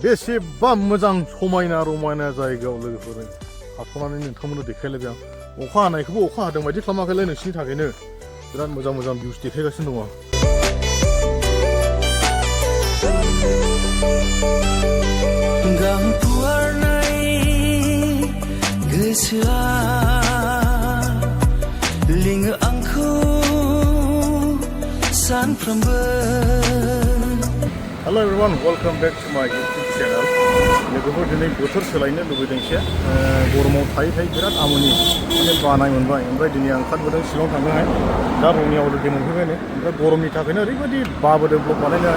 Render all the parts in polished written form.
बेसेबा मोजां समायना रमायना जायगायाव लोगोफोर हाथ'नानै नोंथांमोननो देखायलायबाय आं अखा हानायखौबो अखा हादों बायदि खालामाखैलाय नोंसिनि थाखायनो बिराद मोजां मोजां भिउस देखायगासिनो दङ गांफुवारनाय गोसोआ लिङो आंखौ सानफ्रोमबो Hello everyone, welcome back to my YouTube channel. लोगोफोर दिनै बोथोर सोलायनो लुबैदों एसे गरमाव थायै थायै बिराद आमुनि माने बानाय मोनबाय ओमफ्राय दिनै आं ओंखारबोदों शिलं थांनोहाय दा रङियाव अलरेडि मोनफैबाय नै ओमफ्राय गरमनि थाखायनो ओरैबायदि बाबोदों ब्लग बानायनो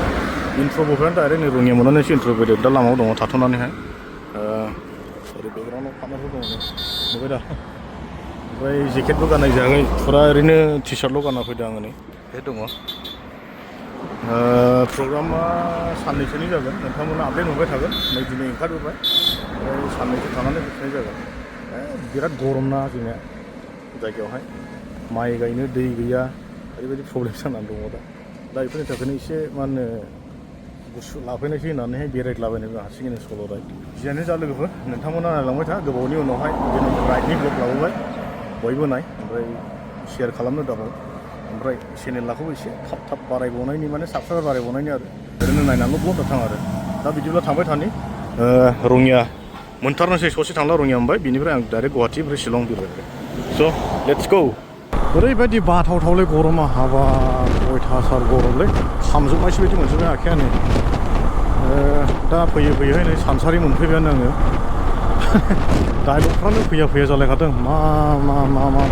इन्ट्र'बो फैनानै डाइरेक्ट नै रङिया मोननानैसो इन्ट्र' फैदों दा लामायाव दङ थाथ'नानैहाय ओरै बेकग्राउन्डआव पार्टनारफोर दङ नुबाय दा ओमफ्राय जेकेटबो गाननाय जायाखै फुरा ओरैनो टि सार्टल' गानना फैदों आङो नै बे दङ प्रग्रामा साननैसोनि जागोन नोंथांमोना आपडेट नुबाय थागोन नै दिनै ओंखारबोबाय ओमफ्राय साननैसो थानानै फैफिननाय जागोन बिराद गरम ना जोंनिया जायगायावहाय माइ गायनो दै गैया ओरैबायदि प्रब्लेम जानानै दङ दा बेफोरनि थाखायनो एसे मा होनो गुसु लाफैनायसै होननानैहाय बेरायलाबायनो हारसिङैनो सल' राइड जियानो जा लोगोफोर नोंथांमोना नायलांबाय था गोबावनि उनावहाय दिनै राइडनि ब्लग लाबोबाय बयबो नाय ओमफ्राय शेयार खालामनो दाबाव ओमफ्राय चेनेलाखौबो एसे थाब बारायबावनायनि माने साबस्क्राइबार बारायबावनायनि आरो ओरैनो नायनानैल' ब्लग थाङो आरो दा बिदिब्ला थांबाय थानि रङिया मोनथारनोसै ससे थांला रङिया मोनबाय बिनिफ्राय आं डाइरेक्ट गुवाहाटि ओमफ्राय शिलं बिरबाय स' लेट्स गो ओरैबायदि बाथावथावलै गरमा हाबा अयथासार गरमलै खामजोबनायसो बायदि मोनजोबबाय आखायानो दा फैयै नै सानसारि मोनफैबायानो आङो डाइलगफ्रानो फैया जालायखादों मा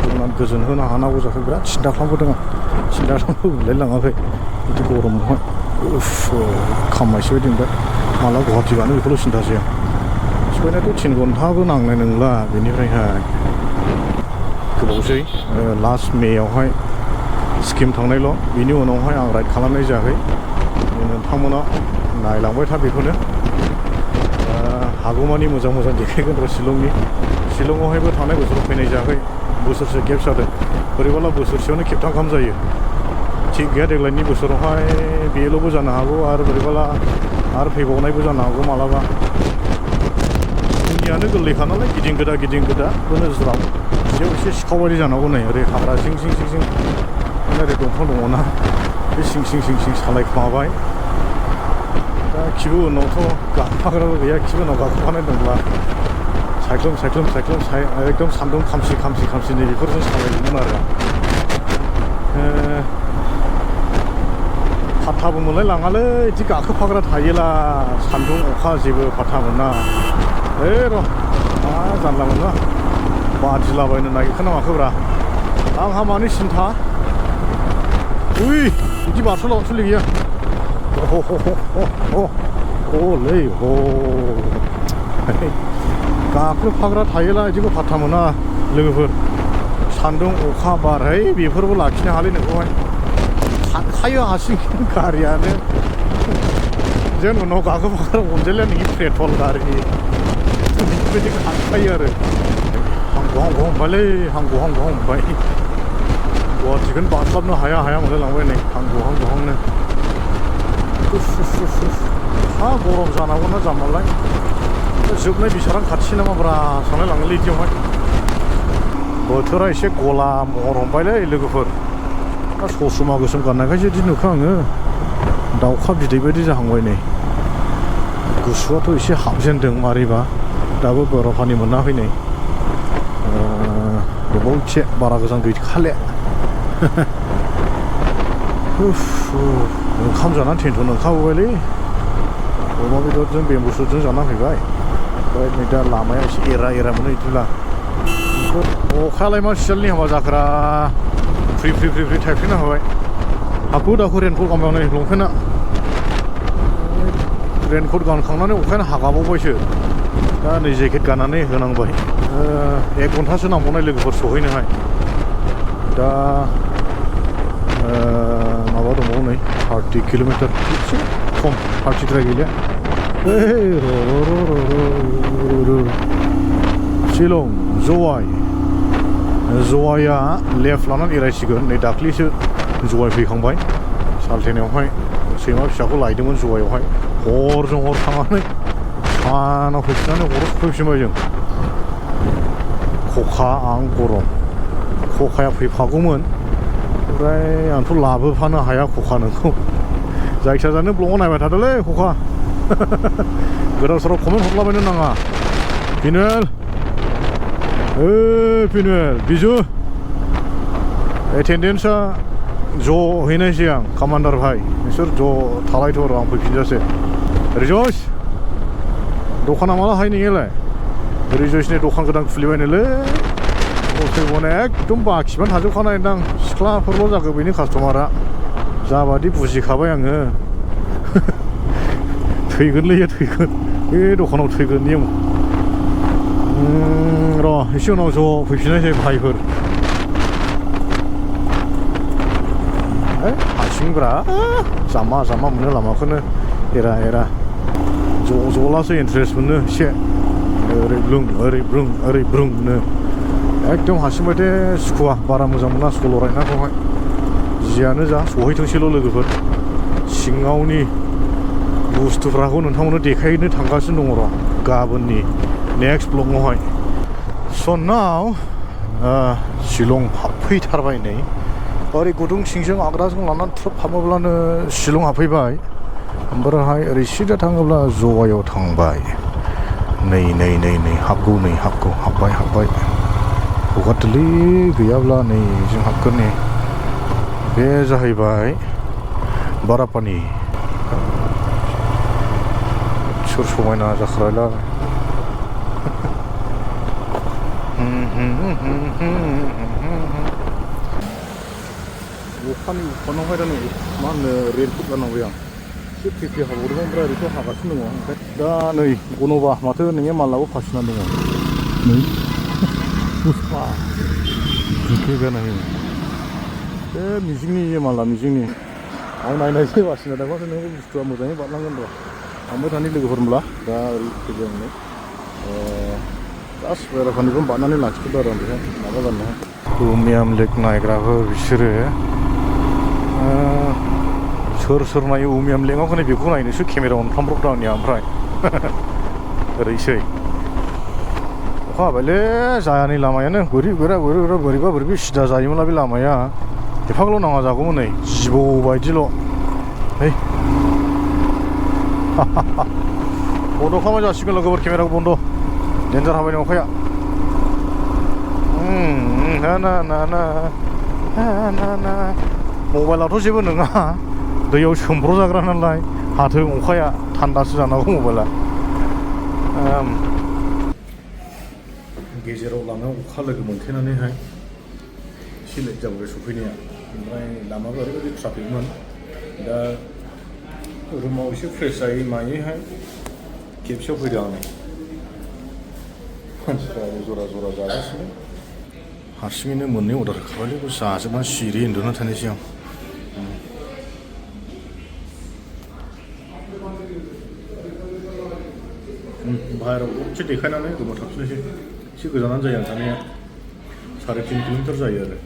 बुंनानै गोजोन होनो हानांगौ जाखो बिराद सिन्था खालामबोदों आं सिन्था खालामबोलाय लाङाखै बिदि गरमावहाय खामनायसो बायदि मोनबाय माला गुवाहाटि गानो बेखौल' सिन्थासै आं सहैनायाथ' 3 घन्टाबो नांनाय नंला बेनिफ्रायहाय गोबावसै लास्ट मेयावहाय स्किम थांनायल' बिनि उनावहाय आं राइड खालामनाय जायाखै नोंथांमोना नायलांबाय था बेखौनो हागौमानि मोजां देखायगोन र' शिलंआवहायबो थांनाय बोसोराव फैनाय जायाखै बोसोरसे गेप जादों बोरैबाला बोसोरसेयावनो खेबथाम गाहाम जायो थिग गैया देग्लायनि बोसोरावहाय बेल'बो जानो हागौ आरो बोरैबाला आरो फैबावनायबो जानो हागौ मालाबा जोंनियानो गोरलैखा नालाय गिदिं गोदाबो नोजोराव बिदियाव एसे सिखाव बायदि जानांगौ नै ओरै हाग्रा जिं ओरै दंफां दङना बे सिं सालायखुमाबाय दा खिबु उनावथ' गाखोफाग्राबो गैया खिबु उनाव गाखोफानाय दंब्ला साइख्लुम एकदम सान्दुं खामसि नै बेफोरजों सालायदोंमोन आरो फाथ्थाबो मोनलाय लाङालै बिदि गाखोफाग्रा थायोला सान्दुं अखा जेबो फाथ्था मोना र' मा जानला मोनला बादिलाबायनो नागिरखोना माखोब्रा आंहा मानि सिन्था बिदि बारस'लि गैया हलै गाखोफाग्रा थायोला बिदिबो फाथ्था मोना लोगोफोर सान्दुं अखा बार बेफोरबो लाखिनो हालै नोंखौहाय खारखायो हारसिं गारियानो जों उनाव गाखोफाग्रा अनजालिया नोंनि पेट्रल गारिनि बेफोरबायदि खारखायो आरो हांगौ हमबाय गुवाहाटिखौनो बारस्लाबनो हाया मोनलायलांबाय नै हांगौहांनो हा गरम जानांगौना जामालाय जोबनाय बिसारां खाथि नामाब्रा सानलाय लाङोलै बिदियावहाय बोथोरा एसे गला महर हमबायलै लोगोफोर दा ससमा गोसोम गाननायखायसो बिदि नुखो आङो दाउखा बिदै बायदि जाहांबाय नै गुसुआथ' एसे हाबजेनदों मारैबा दाबो बरफानि मोनाखै नै गोबाव एसे बारा गोजान गैखाले ओंखाम जानानै टेनसन ओंखारबोबायलै अमा बेदरजों बेम्बुसुटजों जाना फैबाय ओमफ्राय नै दा लामाया एसे एरा मोनो बिदिब्ला अखायालाय मा सियालनि हाबा जाखोरा फ्रि थाइफ्रिना होबाय हाखु दाखु रेनकट गानबाय नै लंपेन्टआ रेनकट गानखांनानै अखायानो हागाबावबायसो दा नै जेकेट गाननानै होनांबाय 1 घन्टासो नांबावनाय लोगोफोर सहैनोहाय दा माबा दंबावो नै 30 किल'मिटार एसे खम 30 गैलिया शिलं जवाइआ लेफ्ट लानानै एरायसिगोन नै दाख्लैसो जवाइ फैखांबाय सालथेनायावहाय सैमा फिसाखौ लायदोंमोन जवाइआवहाय हरजों हर थांनानै दखानाव फैफिननानै हराव सफैफिनबाय जों खखा आं गरम खखाया फैफागौमोन ओमफ्राय आंथ' लाबोफानो हाया खखा नोंखौ जायखिया जानो ब्लगाव नायबाय थादोलै खखा गोदाव सोराव कमेन्ट हरलाबायनो नाङा पिनुएल पिनुएल बिजु एटेन्डेन्सआ ज' हैनायसै आं कामान्डार भाई नोंसोर ज' थालायथ' र' आं फैफिनजासै रिजयस दखाना माला हाय नोंलाय रिजयसनि दखान गोदान खुलिबायनोलै गसाइगौवाना एकदम बाखिबानो थाजोबखानाय दां सिख्लाफोरल' जागो बेनि कास्टमारा जाबादि बुजिखाबाय आङो थैगोनलै थैगोन बे दखानाव थैगोन नियम र' एसे उनाव ज' फैफिननायसै भाइफोर हारसिंब्रा जामा जामा मोनो लामाखौनो एरा एरा ज' ज'लासो इन्ट्रेस्ट मोनो एसे ओरै ब्रुंनो एकदम हारसिंबाथाय सुखुवा बारा मोजां मोना सल' रायनायखौहाय जियानो जा सहैथोंसैल' लोगोफोर सिङावनि बुस्थुफोरखौ नोंथांमोननो देखायनो थांगासिनो दङ र' गाबोननि नेक्स्ट ब्लगावहाय स' नाव शिलं हाबफैथारबाय नै ओरै गुदुं सिंजों आग्राजों लानानै ट्रुप हाबोब्लानो शिलं हाबफैबाय ओमफ्रायहाय ओरै सिदा थाङोब्ला जवायाव थांबाय नै हाबगौ हाबबाय हगारदोलै गैयाब्ला नै जों हाबगोन नै बे जाहैबाय बारापानि सोर समायना जाखारायला अखानि उफानावहाय दा नै मा होनो रेनकट गाननांबाय आं एसे फ्रि हाबावदोंमोन ओमफ्राय ओरैथ' हागासिनो दङ ओमफ्राय दा नै गन'बा माथो नोंनि मालाबो फासिनानै दङ नै पुष्पा जुथे गानाय बे मिजिंनि माला मिजिंनि आं नायनायसै बासिना दा माथो नों बुस्थुआ मोजाङै बारलांगोन र' आंबो थानि लोगोफोरमोनब्ला दा ओरै फैदों नै जास्ट बेराफानिखौ बारनानै लाखिथ'दों आरो आं बेहाय माबा गाननाय उमियाम लेक नायग्राफोर बिसोरो सोर नायो उमियाम लेकआव खोनाय बेखौ नायनोसो केमेरा अनफ्रामब्रबदों आंनिया ओमफ्राय ओरैसै अखा हाबायलै जायानै लामायानो बोरैबा सिदा जायोमोनला बे लामाया एफाग्ल' नाङा जागौमोन नै जिबौ बायदिल' है बन्द' खालामनाय जासिगोन लोगोफोर केमेराखौ बन्द' डेन्जार हाबाय नै अखाया मबाइलाथ' जेबो नङा दैयाव सोमब्र'जाग्रा नालाय हाथों अखाया थान्दासो जानांगौ मबाइला गेजेराव लामायाव अखा लोगो मोनथेनानैहाय एसे लेट जाबोबाय सफैनाया ओमफ्राय लामायाबो ओरैबायदि ट्राफिकमोन दा रुमाव एसे फ्रेस जायै मायैहाय खेबसेयाव फैदों आं मानसिफ्रा जरा जागासिनो हारसिङैनो मोननै अर्डार होखाबायलै बेखौ जाजोबनानै सिरि उन्दुना थानायसै आं बाहेरायाव दसे देखायनानै रुमाव थांफिननोसै एसे गोजानानो जायो आं थानाया 3.5 किल'मिटार जायो आरो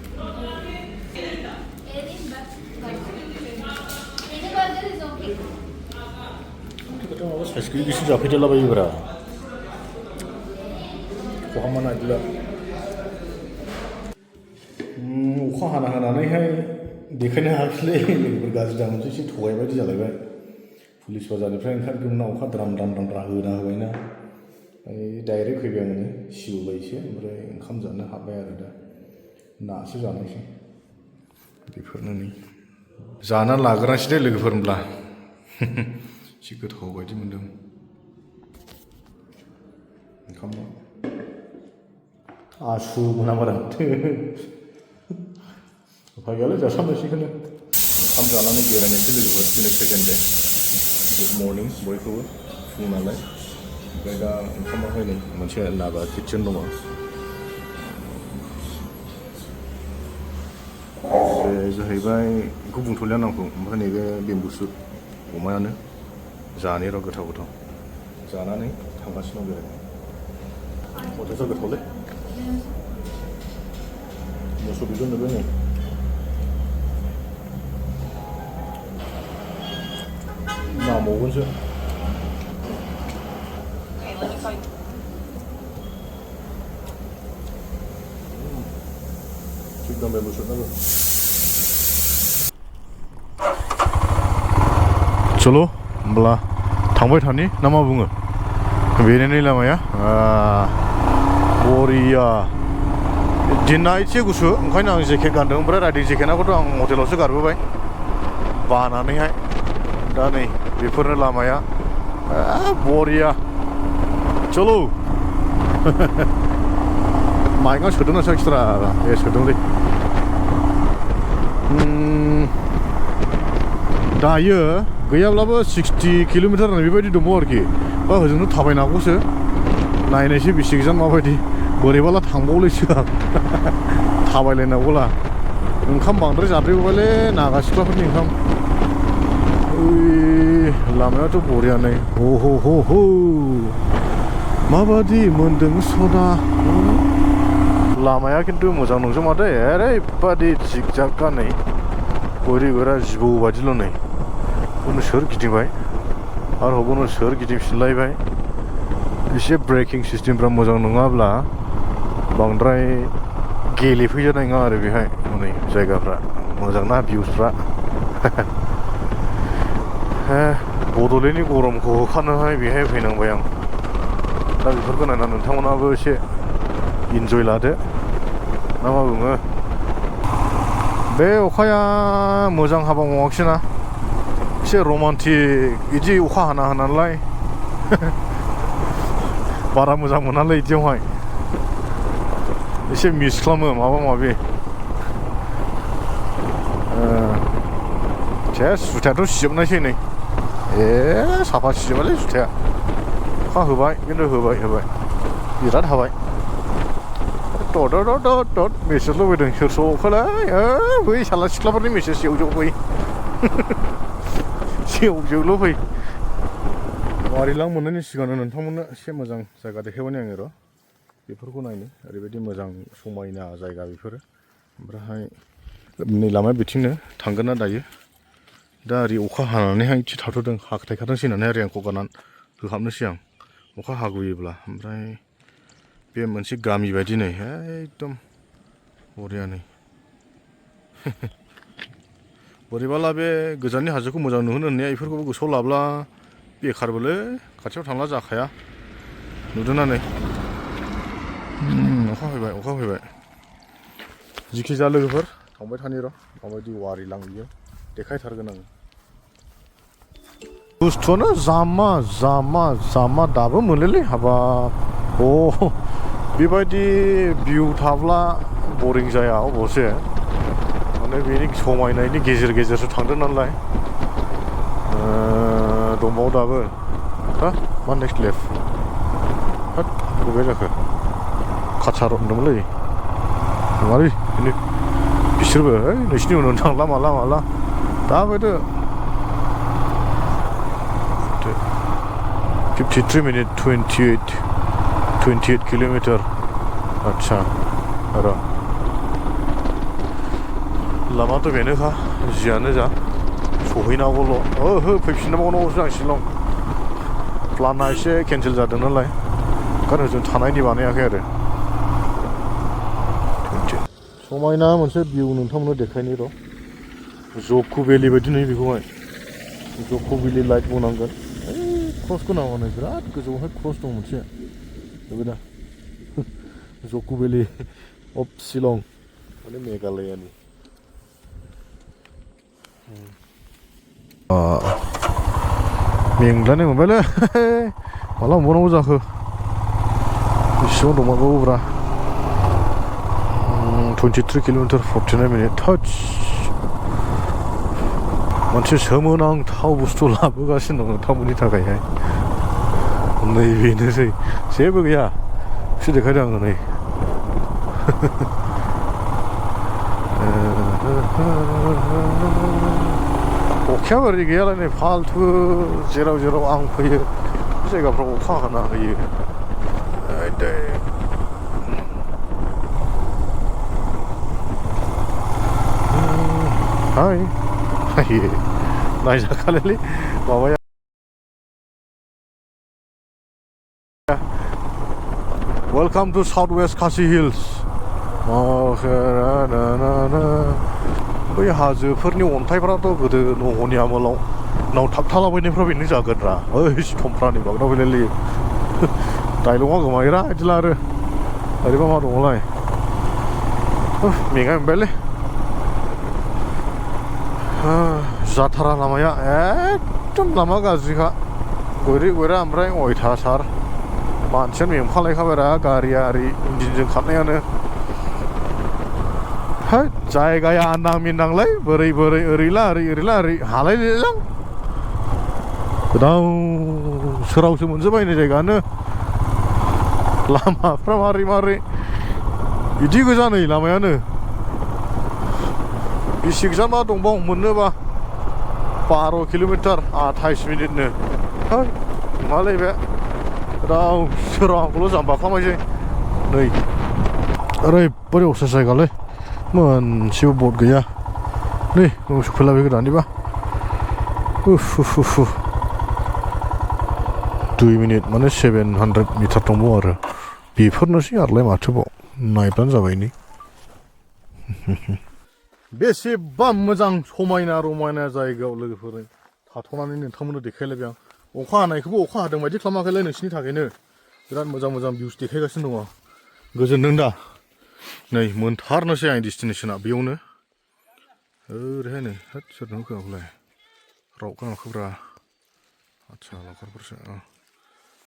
माबा साइस गैयिसो जाफैदेरलाबायोब्रा खहामा नायदिला अखा हानानैहाय देखायनो हायाखिसैलै लोगोफोर गाज्रि दामोनसै एसे थगाय बायदि जालायबाय पुलिस बाजारनिफ्राय ओंखारगोमोन उनाव अखा द्राम होना होबायना डाइरेक्ट फैबाय आङो सिबोबाय एसे ओमफ्राय ओंखाम जानो हाबबाय आरो दा नासो जानायसै बेफोरनो नै जाना लाग्रोनायसै दे लोगोफोर होनब्ला एसे गोथाव बायदि मोन्दों ओंखामा आसु मोनामारा उफाय गैयालै जासाबनायसैखौनो ओंखाम जानानै बेरायनायसै लोगोफोर दिनै सेकेन्ड दे गुड मर्निं बयखौबो फुं नालाय ओमफ्राय दा ओंखामावहाय नै मोनसे नागा किटचेन दङ बे जाहैबाय बेखौ बुंथ'लिया नामखौ ओमफ्राय नैबे बेम्बु सुट अमायानो जानो र' गोथाव जानानै थांगासिनो दं बेरायनो हटेलसा गोथावलै मोसौ बेदर नोबो नै नांबावगोनसो Chicken bamboo shoot nago. Cholo, hoमब्ला थांबाय थानि ना मा बुङो बेनो नै लामाया बरिया दिना एसे गुसु ओंखायनो आं जेकेट गानदों ओमफ्राय राइडिं जेकेटखौथ' आं हटेलावसो गारबोबाय बानानैहाय दा नै बेफोरनो लामाया बरिया चलो माइकआ सोदोंना एक्सट्रा सोदोंलै दायो गैयाब्लाबो 60 किल'मिटार बेबायदि दङ आरोखि बा होजोंनो थाबायनांगौसो नायनायसै बेसे गोजान माबायदि बोरैबाला थांबावलायसो आं थाबायलायनांगौला ओंखाम बांद्राय जाद्रायबायलै नागा सिख्लाफोरनि ओंखाम लामायाथ' बरियानो हो हो हो हो माबादि मोन्दों सदा लामाया खिन्थु मोजां नंजोबा दे ओरैबादि जिगजागखा नै बोरैबा जिबौ बादिल' नै बेखौनो सोर गिदिंबाय आरो हबावनो सोर गिदिंफिनलायबाय एसे ब्रेकिं सिस्टेमफ्रा मोजां नङाब्ला बांद्राय गेलेफैजानाय नङा आरो बेहाय हनै जायगाफ्रा मोजां ना भिउसफ्रा बड'लेण्डनि गरमखौ होखारनोहाय बेहाय फैनांबाय आं दा बेफोरखौ नायना नोंथांमोनाबो एसे इन्जय लादो ना मा बुङो बे अखाया मोजां हाबा मावाखिसैना एसे रमान्टिक बिदि अखा हाना होनालाय बारा मोजां मोनालै बिदियावहाय एसे मिस खालामो माबा माबि जुथायाथ' सिजोबनायसै नै साफा सिजोबालै जुथाया अखा होबाय खिन्थु होबाय बिराद हाबाय टट मेसेजल' फैदों सोर सौखोलाय बै साला सिख्लाफोरनि मेसेज जेव फै जेवल' फै वारिलां मोननायनि सिगांनो नोंथांमोननो एसे मोजां जायगा देखायबाय आङो र' बेफोरखौ नायनो ओरैबायदि मोजां समायना जायगा बेफोरो ओमफ्रायहाय नै लामाया बिथिंनो थांगोन ना दायो दा ओरै अखा हानानैहाय एसे थाथ'दों हाथायखादोंसै होननानै ओरै आंखौ गारनानै होहाबनोसै आं अखा हागुयोब्ला ओमफ्राय बे मोनसे गामि बायदि नै एकदम बरिया नै बोरैबाला बे गोजाननि हाजोखौ मोजां नुहोनो होननाया बेफोरखौबो गोसोआव लाब्ला बेखारबोलै खाथियाव थांला जाखाया नुदोंना नै अखा फैबाय जिखि जाया लोगोफोर थांबाय थानि र' माबायदि वारिलां बियो देखायथारगोन आङो बुस्थुआनो जामा दाबो मोनोलै हाबाब बेबायदि भिउ थाब्ला बरिं जाया अबसे माने बेनि समायनायनि गेजेरसो थांदों नालाय दंबावो दाबो मा नेक्स्ट लेफ्ट बबे जाखो काचार होनदोंमोनलै नङालै बिसोरबो नोंसिनि उनाव थांला माला दाबायदो 53 minute 28 kilometer आच्छा र' लामाथ' बेनोखा जियानो जा सहैनांगौल' फैफिननांगौसो आं शिलं प्लाना एसे केन्सेल जादों नालाय ओंखायनो जों थानायनि बानायाखै आरो समायना मोनसे भिउ नोंथांमोननो देखायनि र' जकु भेलि बायदि नुयो बेखौहाय जकु भेलि लाइट बुंनांगोन क्रसखौ नांगौ बिराद गोजौआवहाय क्रस दं मोनसे नुबायदा जकु भेलि अफ शिलं माने मेघालयानि मेंग्लानाय मोनबायलै माला मोनबावनांगौ जाखो बेसेबां दंबावोब्रा 23 किल'मिटार 49 मिनिट टाच मोनसे सोमोनांथाव बुस्थु लाबोगासिनो दं नोंथांमोननि थाखायहाय नैबेनोसै जेबो गैया एसे देखायदों आङो नै अखायाबो ओरै गैयालाय नै फाल्थु जेराव आं फैयो बे जायगाफ्राव अखा हाना होयो हाय नायजाखालै माबाया Welcome to Southwest Khasi Hills. बै हाजोफोरनि अन्थाइफ्राथ' गोदो न'नि आमोलाव नाव थाबथालाबायनायफ्रा बेनो जागोनरा ओइ सिथमफ्रानि बागदाव फैलायलायो डाइलगा गोमायोरा बिदिला आरो ओरैबा मा दङलाय मेंनाय मोनबायलै जाथारा लामाया एकदम लामा गाज्रिखा गयरे गयरा ओमफ्राय अयथासार मानसियानो मेंफालायखाबायरा गारिया ओरै इन्जिनजों खारनायानो है जायगाया आन्दां मिन्दांलै बोरै बोरै ओरैला ओरै हालायलायलां गोदाव सोरावसो मोनजोबबायनो जायगायानो लामाफ्रा मारै बिदि गोजा नै लामायानो बेसे गोजान मा दंबावो मोननोबा 12 किल'मिटार 28 मिनिटनो है मालाय बे गोदाव सोरावखौल' जाम्बा खालामबायसै नै ओरैबायदि असार जायगालै मोनसेबो बट गैया नै मोसौ फैलाबाय गोदाननिबा 2 मिनिट माने 700 मिटार दंबावो आरो बेफोरनोसै आरोलाय माथोबाव नायब्लानो जाबाय नै बेसेबा मोजां समायना रमायना जायगायाव लोगोफोर थाथ'नानै नोंथांमोननो देखायलायबाय आं अखा हानायखौबो अखा हादों बायदि खालामाखैलाय नोंसिनि थाखायनो बिराद मोजां भिउस देखायगासिनो दङ गोजोनदों दा नै मोनथारनोसै आंनि डेस्टिनेसना बेयावनो ओरैहायनो होद सोरनो होखोआखौलाय रावखौ नाखोब्रा आदसा लावखारफोरसो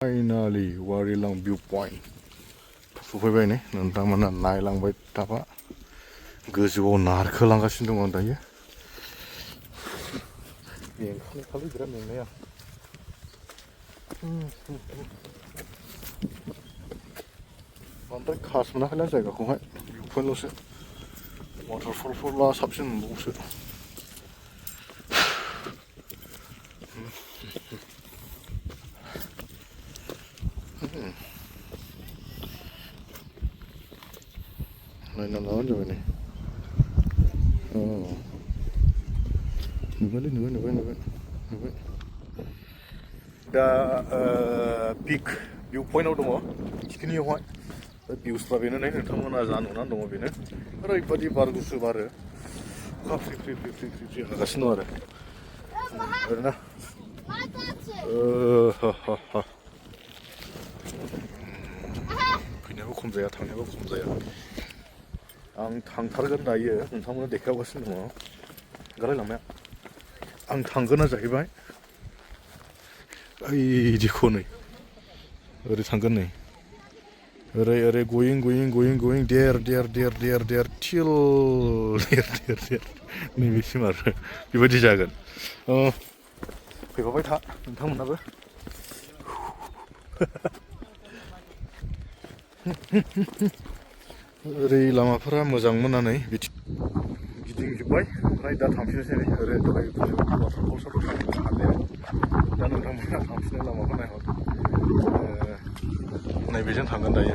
फाइनालि वारिलां भिउ पइन्ट सफैबाय नै नोंथांमोना नायलांबाय थाबा गोजौआव नारखोलांगासिनो दङ दायो मेंखानायखालै बिराद मेंनाया बांद्राय खास मोनाखैना जायगाखौहाय भिउ पइन्टल'सो वाटारफलफोरब्ला साबसिन मोनबावोसो नायना लाबानो जाबाय नै नुबाय दा पिक भिउ पइन्टआव दङ थिखिनियावहाय भिउसफ्रा बेनो नै नोंथांमोना जा नुनानै दङ बेनो ओरैबायदि बार गुसु बारो अखा फ्रि हागासिनो दं आरो ओरैना फैनायाबो खम जाया थांनायाबो खम जाया आं थांथारगोन दायो नोंथांमोननो देखायगासिनो दङ गालाय लामाया आं थांगोना जाहैबाय ओइदिखौ नै ओरै थांगोन नै ओरै going देर थिल देर नैबेसिम आरो बेबायदि जागोन फैफाबाय था नोंथांमोनाबो ओरै लामाफोरा मोजां मोननानै गिदिंजोब्बाय ओमफ्राय दा थांफिननोसै नै ओरै दहाय वाटारफलसाव थांनो हालिया दा नोंथांमोना थांफिननाय लामाखौ नायहर नैबेजों थांगोन दायो